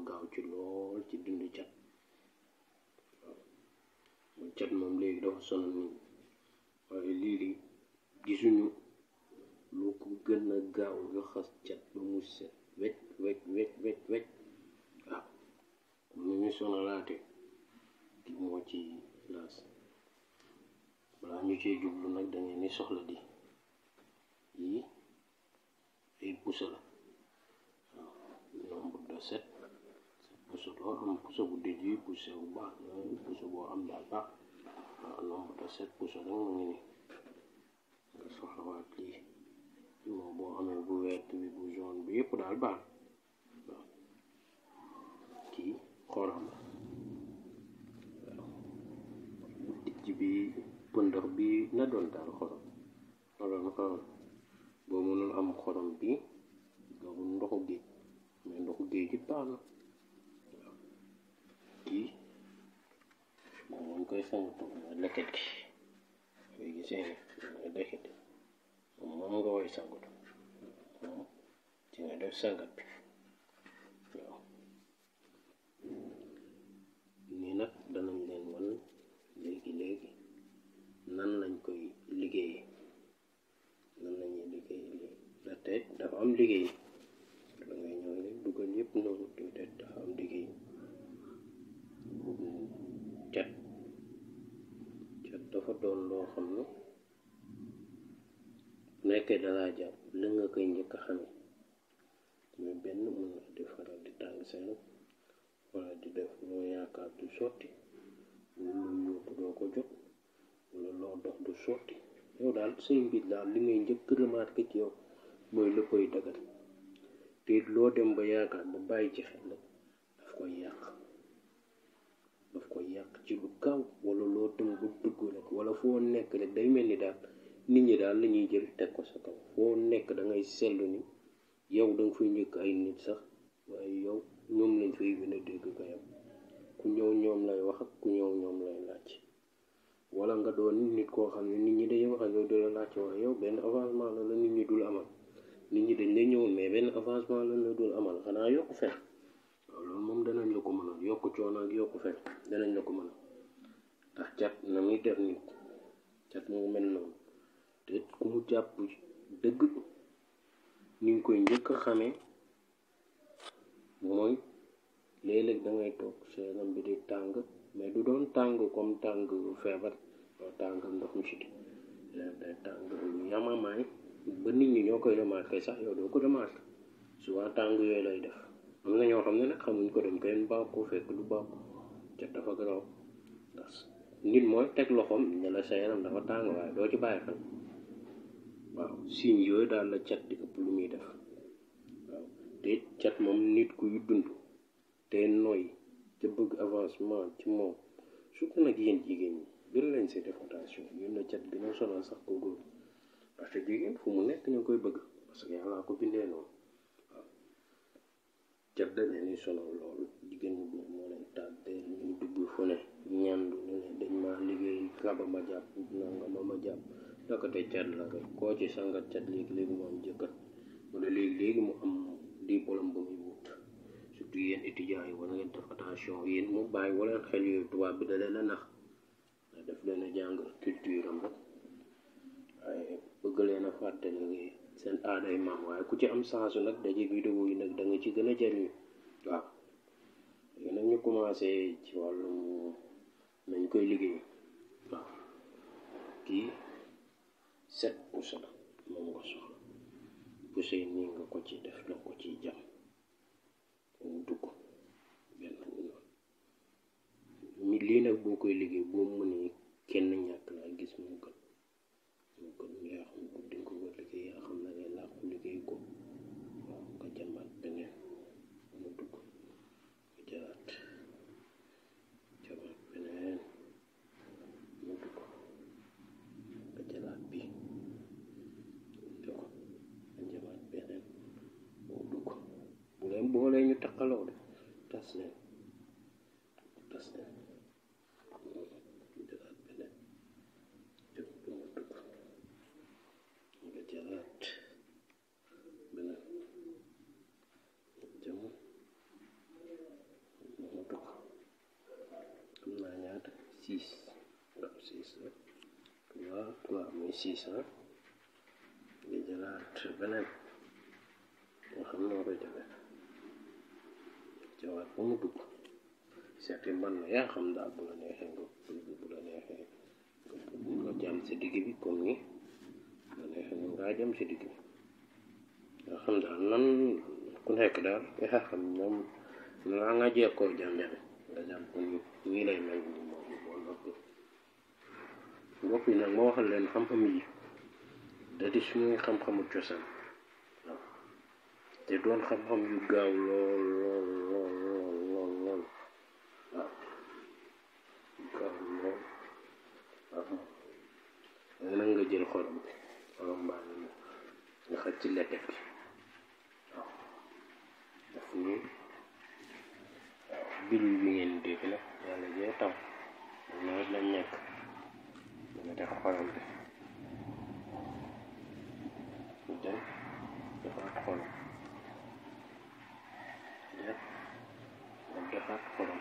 gaaw ci lool ci dindi cat waaw cat moom léegi dafa sonal nit waaye lii gisuñu lu ko gën a gaaw raxas cat ba mu set wecc waaw mu ñu sonalaate di moo ci laas balaa ñu ciy jublu nag da ngeen ni soxla di yii ay pousso la waaw nombre de 7 pousso loo am pousso bu dijj yi pousso bu baax pousso boo am daal baax waaw nombre de 7 pousso rek mu ngi ni nga soxla waat lii moom boo amee bu vert bi bu jaune bi yëpp daal baax waaw kii xorom waaw bu dijj bi pëndox bi na doon daal xorom boo mënul am xorom bi boobu ndoxu géej mais ndoxu géej gi baax na waaw kii moom moom koy sangatu mooy leket gi koy gisee mooy leket moom nga koy sangatu moom ci nga def sangat bi waaw nii nag danañ leen wan léegi nan lañ koy liggéeyee nan lañuy liggéey lii ndaxte dafa am liggéey da ngay ñëw rek dugal yëpp noonu te dafa am liggéey cat dafa doon loo xam ne nekkee dalaa jàpp li nga koy njëkk a xamee mais benn mën nga di faral di tàng seen wala di def loo yaakaar du sotti wala lu yóbbu doo ko jot wala loo dox du sotti yow daal say mbir daal li ngay njëkk remarqué ci yow mooy léppay dagal te loo dem ba yaakaar ba bàyyi ci xel la daf koy yàq ci lu gaaw wala loo dem ba dugg rek wala foo nekk rek day mel ni daal nit ñi daal la ñuy jël teg ko sa kaw foo nekk da ngay seetlu ni yow da nga fay njëkk ay nit sax waaye yow ñoom lañ fay gën a dégg ko yow ku ñëw ñoom lay wax ak ku ñëw ñoom lay laaj wala nga doon nit koo xam ne nit ñi dañuy wax ak yow di la laaj waaye yow benn avancement la nit ñi dul amal nit ñi dañ lay ñëw mais benn avancement la dul amal xanaa yokku fen waaw loolu moom danañ la ko mënal yokku coono ak yokku fen danañ la ko mënal ndax cat na muy def nit cat moo mel noonu te ku mu jàpp dëgg ni nga koy njëkk a xamee mooy léeg-léeg da ngay toog seenam bi di tàng mais du doon tàng comme tàng feebar wala tàng ndox mi siti day tàng lu yamamaay ba nit ñi ñoo koy remarqué sax yow doo ko remarqué souvent tàng yooyu lay def am na ñoo xam ne nag xamuñ ko dañ koy baax ko fekk du baax cat dafa garaaw ndax nit mooy teg loxoom ne la sa yaram dafa tàng waaye doo ci bàyyi xel waaw signes yooyu daal la cat di ëpp lu muy def waaw te cat moom nit kuy dund te noy te bëgg avancement ci moom surtout nag yéen jigéen ñi gën leen si def attention yéen la cat dina sonal sax ko góor parce que jigéen fu mu nekk ñu koy bëgg parce que yàlla ko bindee noonu waaw cat da leen di sonal loolu jigéen ñi moo leen tàddee ñu dugg fu ne ñandu ne dañ maa liggéey raba ma jàpp nanga ma jàpp nakate cat la rek koo ci sangat cat léegi mu am jëkkër wala léegi mu am diplôme ba muy wut surtout yéen étudiants yi war ngeen def attention yéen mu bàyyi wala xel yooyu tubaab bi da leen a nax da def leen a jàng culture am rek waaye bëgg leen a fàttali seen aaday maam waaye ku ci am sensu nag daje vidéo yi nag da nga ci gën a jëriñu waaw léegi nag ñu commencé ci wàllum nañ koy liggéey waaw kii 7 pousso la moom nga soxla pousso yi nii nga ko ci def nga ko ciy jam mu dugg benn mi lii nag boo koy liggéey boo mënee kenn ñàkk laa gis moo gën yaa xam ko di nga ko war liggéey yaa xam na ne laa ko liggéey ko waaw nga jamaat beneen mu dugg nga jaraat beneen mu dugg nga jaraat bi doko nga jamaat beneen mu dugg bu leen boolee ñu taqaloo de tas leen jaraat beneen mu dugg nga jaraat beneen jam 6 waaw 6 la 3 muy 6 nga jëlaat beneen nga xam noo koy defee jawaat ba mu dugg seeti man na yaa xam daal bu la neexee nga bu la neexee nga jam si digg bi comme ni bu la neexee nga jam si digg bi nga xam daal nan ku nekk daal yaa xam ñoom nga jekkoo jam-jame nga jam ko nii lay mel ni moom boo noppi mbokk yi nag ma waxal leen xam-xam yi da di suñuy xam-xamu cosaan waaw te doon xam-xam yu gaaw lool waaw gaaw lool waaw nag nga jël xorom mbaa nga xaj ci lekket bi waaw daf nii bil bi ngeen dégg la yàlla jee taw nawet lañ nekk nga def xorom bi jël defaat xorom jël defaat xorom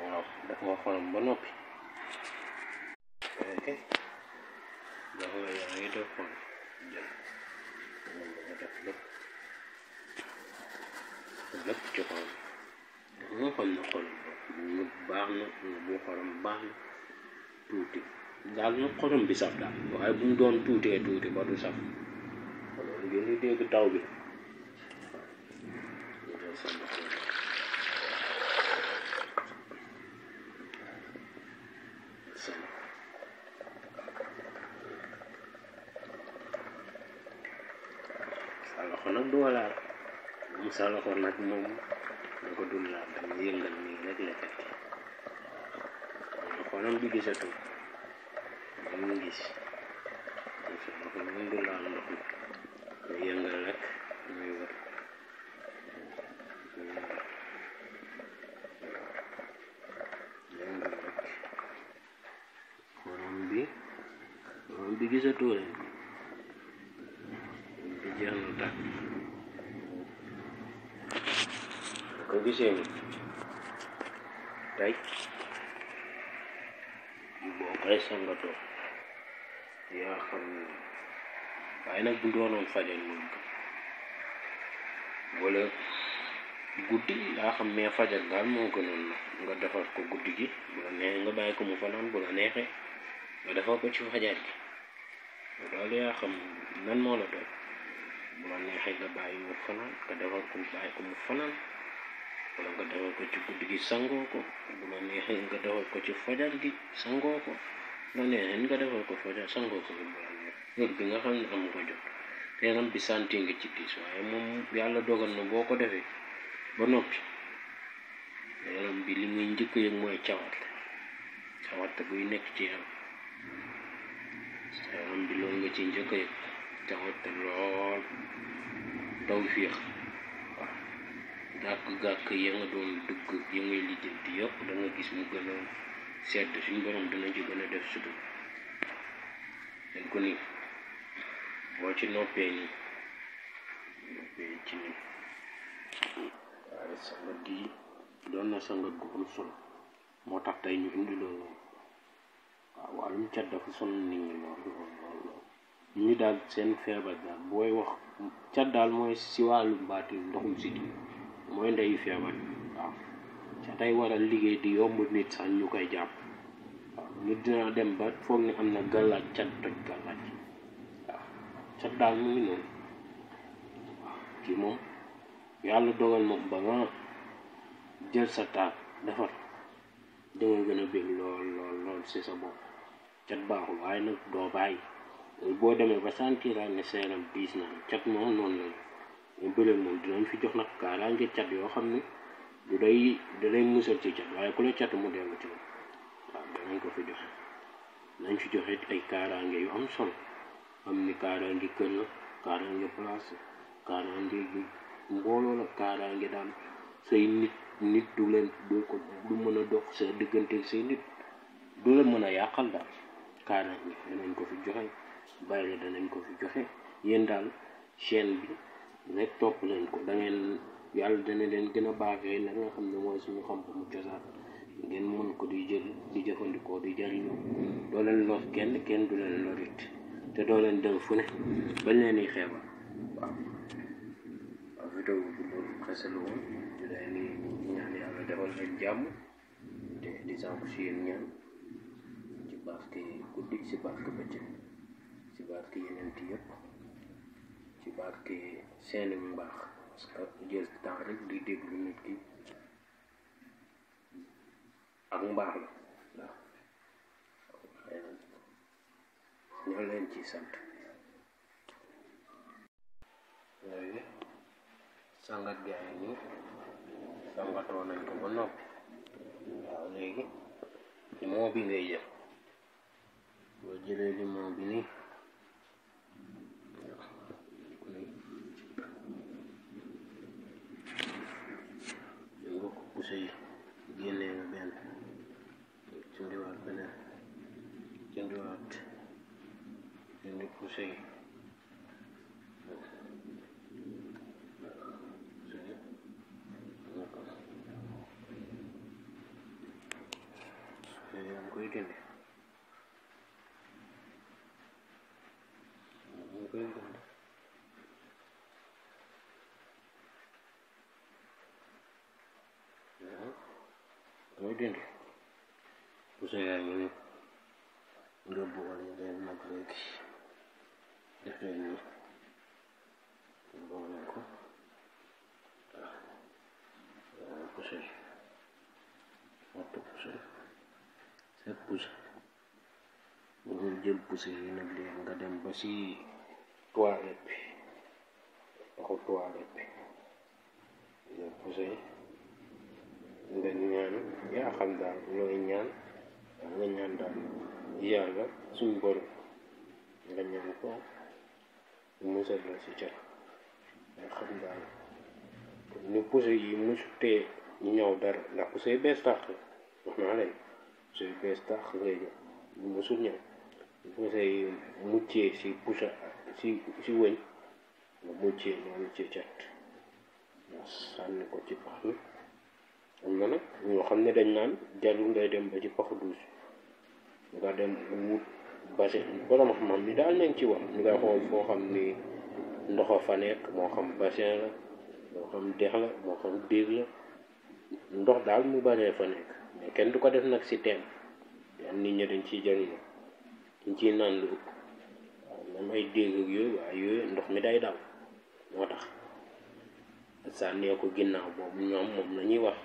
waaw def nga xorom ba noppi ok jox nga yaa ngi def xorom jël nga def lépp ci xorom nga xam ne xorom ñu baax na bu xorom baax na tuuti daal na xorom bi saf daal waaye bu mu doon tuuti ba du saf loolu ngeen di dégg taw bi sa loxo nag du walaal mu sa loxo nag moom da ko dul laal dama yëngal nii rek lekkat xolam bi gisatu mu gis sa loxo moom du laal ndox mi nga yëngal rek muy wër yëngal rek xolam bi gisatu leen bi jeex na tàkk ko gisee ni tey boo koy sangatoo yaa xam waaye nag bu doonoon fajar moom wala guddi yaa xam mais fajar daal moo gënoon na nga defar ko guddi gi bu la neexee nga bàyyi ko mu fanaan bu la neexee nga defar ko ci fajar gi loolu yaa xam nan moo la doy bu la neexee nga bàyyi mu fanaan nga defar ko bàyyi ko mu fanaan wala nga defal ko ci guddi gi sangoo ko bu la neexee nga defal ko ci fajar gi sangoo ko bu la neexee nga defal ko fajar sangoo ko bu la neexee heure bi nga xam ne am ko jot te yaram bi santi nga ci tiis waaye moom yàlla dogal na boo ko defee ba noppi yaram bi li muy njëkk yëg mooy cawarte buy nekk ci yaram bi loolu nga ci njëkk yëg cawarte lool taw fiix gàkk ya nga doon dugg ya ngay lijjanti yëpp da nga gis mu gën a sedd suñu borom dana ci gën a def sutur den ko ni boo ci noppee ci ni waaye sangat gi doon na sangat gu am solo moo tax tey ñu indi loolu waaw wàllum cat dafa sonn nit ñi lool ñu daal seen feebar daal booy wax cat daal mooy si wàllum baati ndoxum siti mooy ndeyu feebar waaw ca tey waral liggéey di yomb nit sax ñu koy jàpp waaw nit dina dem ba foog ni am na gàllaaj cat toj gàllaaj waaw cat daal mu ngi noonu waaw kii moom yàlla dogal moom ba nga jël sa taat defar danga gën a bëgg lool ci sa bopp cat baaxul waaye nag doo bàyyi boo demee ba sentiraat ne sa yaram diis na cat moom noonu la ñu bële moom dinañ fi jox nag kaaraange cat yoo xam ne da lay musal ci cat waaye ku la cat mu dellu ci waaw danañ ko fi joxe nañ fi joxe ay kaaraange yu am solo am ni kaaraange kër la kaaraange place kaaraange gi mbooloo la kaaraange daal say nit du mën a dox sa diggante say nit du la mën a yàqal daal kaaraange danañ ko fi joxe bàyyi danañ ko fi joxe yéen daal chaîne bi rek topp leen ko da ngeen yàlla dana leen gën a baaxee la nga xam ne mooy suñu xam-xamu cosaan ngeen mën ko di jël di jëfandikoo di jariñu doo leen lor kenn du leen lorit te doo leen dem fu ne bañ leen di xeebal. waaw vidéo bi loolu xese la woon ñu leen di ñaan yàlla defal leen jàmm te di sànku si yéen ñaan ci barke guddi ci barke bëccëg ci barke yeneen yëpp ci barke seeni mbaax parce que jël temps rek di déglu nit ki ak mbaax la waaw ñoo leen ci sant. léegi sangat gaa yi nii sangatoo nañ ko ba noppi waaw léegi limon bi ngay jël boo jëlee limon bi nii nga ko pousse yi génnee nga benn jëndiwaat beneen jëndiwaat jëndi pousse yi yaa ngi koy dindi pousse yaa ngi nii nga boole leen nag léegi def leen nii boole ko waaw pousse set pousse bu dul jël pousse yi nag léegi nga dem ba si toilette bi waxu toilette bi jël pousse yi nga ñaan yaa xam daal looy ñaan nga ñaan daal yàlla suñ borom nga ñaan ko musal la si cat nga xam daal ni pousse yi musutee ñu ñëw dara ndax pousse yi bees tax wax naa leen pousse yi bees tax ngay jël ñu musul ñëw pousse yi muccee si pousse si wëñ nga muccee noonu ci cat nga sànni ko ci pax mi. am na nag ñoo xam ne dañ naan jarul ngay dem ba ci paxu duus nga dem wut bassin borom xam-xam ni daal nañ ci wax ñu nga xool foo xam ni ndox a fa nekk moo xam bassin la moo xam dex la moo xam déeg la ndox daal mu baree fa nekk mais kenn du ko def nag si teen yan nit ñi dañ ciy jariñu dañ ciy naan lu ëpp waaw même ay déeg ak yooyu waaye yooyu ndox mi day daw moo tax sànnee ko ginnaaw boobu ñoom moom la ñuy wax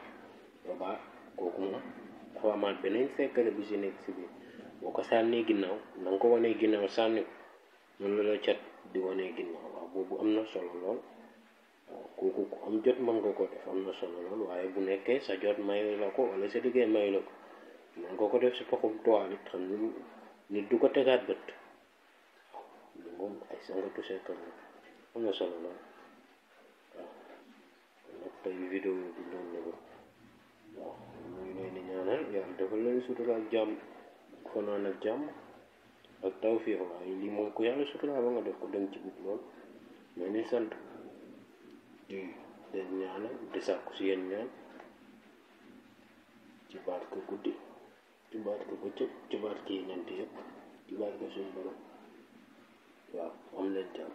boobaa kooku moom dafa amaat beneen fekkale bi si nekk si biir boo ko sànnee ginnaaw na nga ko wanee ginnaaw sànni ko noonu la la cat di wanee ginnaaw waaw boobu am na solo lool waaw kooku ku am jot mën nga ko def am na solo lool waaye bu nekkee sa jot mayu la ko wala sa liggéey mayu la ko mën nga ko def si paxum toilette xam ni nit du ko tegaat bët waaw moom ay sangatu seetal la am na solo lool waaw nag tey vidéo bi loolu la ko waaw ñu ngi leen di ñaanal yàlla defal leen sutura ak jàmm fanaan ak jàmm ak tawfiix waaye lii moom ku yàlla sutura ba nga def ko dem ci biir lool mais ni sant di leen ñaanal di sàkku si yéen ñaan ci barke guddi ci barke bëccëg ci barke yeneen yëpp ci barke suñu borom waaw am leen jàmm.